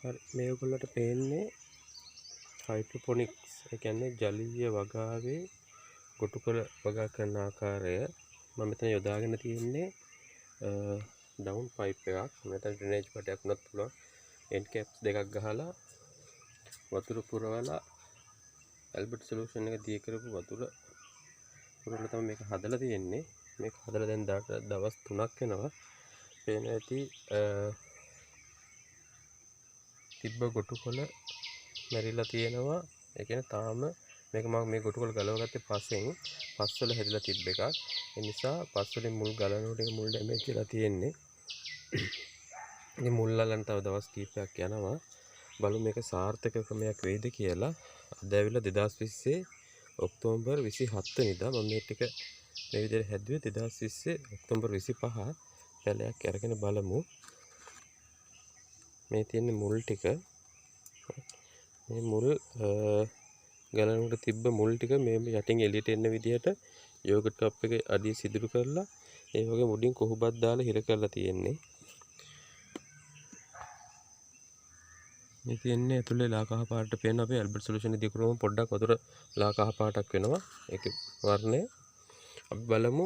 හරි, මේ ඔයගොල්ලන්ට පේන්නේ හයිඩ්‍රොපොනික්ස්, ඒ කියන්නේ ජලීය වගාවේ ගොටුකොළ වගා කරන ආකාරය. මම මෙතන යොදාගෙන තියෙන්නේ ඩවුන් පයිප් එකක්. නැත්නම් ඩ්‍රේනේජ් පටයක් වුණත් පුළුවන්. එන්ඩ් කැප්ස් දෙකක් ගහලා වතුර පුරවලා ඇල්බර්ට් සොලියුෂන් එක දිය කරපු වතුර පුරවලා තමයි මේක හදලා තියෙන්නේ. මේක හදලා දැන් දවස් 3ක් වෙනවා. පේන ඇති තිබ්බ ගොටුකොළ මැරිලා තියෙනවා. ඒ කියන්නේ තාම මේක මම මේ ගොටුකොළ ගලව ගත්තේ පස්සෙන්, පස්වල හැදිලා තිබ්බ එකක්. ඒ නිසා පස්වලින් මුල් ගලනකොට ඒක මුල් ඩැමේජ් වෙලා තියෙන්නේ. ඉතින් මුල් අල්ලන්න තව දවස් කීපයක් යනවා. බලමු මේක සාර්ථක ක්‍රමයක් වෙයිද කියලා. අද ඇවිල්ලා 2020 ඔක්තෝබර් 27 වෙනිදා මම මේ ටික මේ විදිහට හැදුවේ. 2020 ඔක්තෝබර් 25 පැලයක් අරගෙන බලමු. මේ තියෙන මුල් ටික, මේ මුල් ගලනකොට තිබ්බ මුල් ටික මේ යටින් එළියට එන විදිහට යෝගට් කප් එකේ අඩිය සිදුරු කරලා ඒ වගේ මුඩින් කොහුබත් දාලා හිර කරලා තියෙන්නේ. මේ තියෙන්නේ ඇතුලේ ලා කහ පාටට පේන අපේ ඇල්බර්ට් සොලියුෂන් එක දිකුරුවම පොඩ්ඩක් වතුර ලා කහ පාටක් වෙනවා. ඒකේ වර්ණය අපි බලමු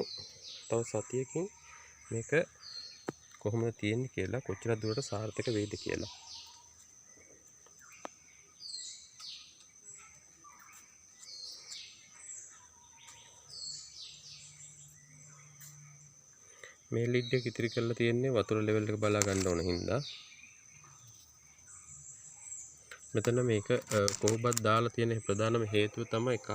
තව සතියකින් මේක කොහොමද තියෙන්නේ කියලා, කොච්චර දුරට සාර්ථක වෙයිද කියලා. මේ ලිඩ් එක ඉතිරි කරලා තියෙන්නේ වතුර ලෙවල් එක බලා ගන්න ඕන හින්දා. මෙතන මේක කොහොබත් දාලා තියෙන ප්‍රධානම හේතුව තමයි එකක්,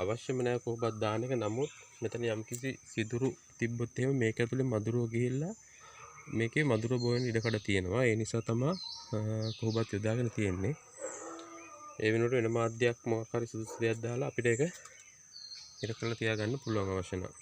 අවශ්‍යම නෑ කොහොබත් දාන එක. නමුත් මෙතන යම්කිසි සිදුරු තිබ්බොත් එහෙම මේක ඇතුලේ මදුරුව ගිහිල්ලා මේකේ මදුරුව බෝ වෙන ඉඩකඩ තියෙනවා. ඒ නිසා තමා කොහොබත් යොදාගෙන තියෙන්නේ. ඒ වෙනුවට වෙන මාධ්‍යයක් මොකක් හරි සුදුසු දෙයක් දාලා අපිට ඒක ඉර කරලා තියාගන්න පුළුවන් අවශ්‍ය නම්.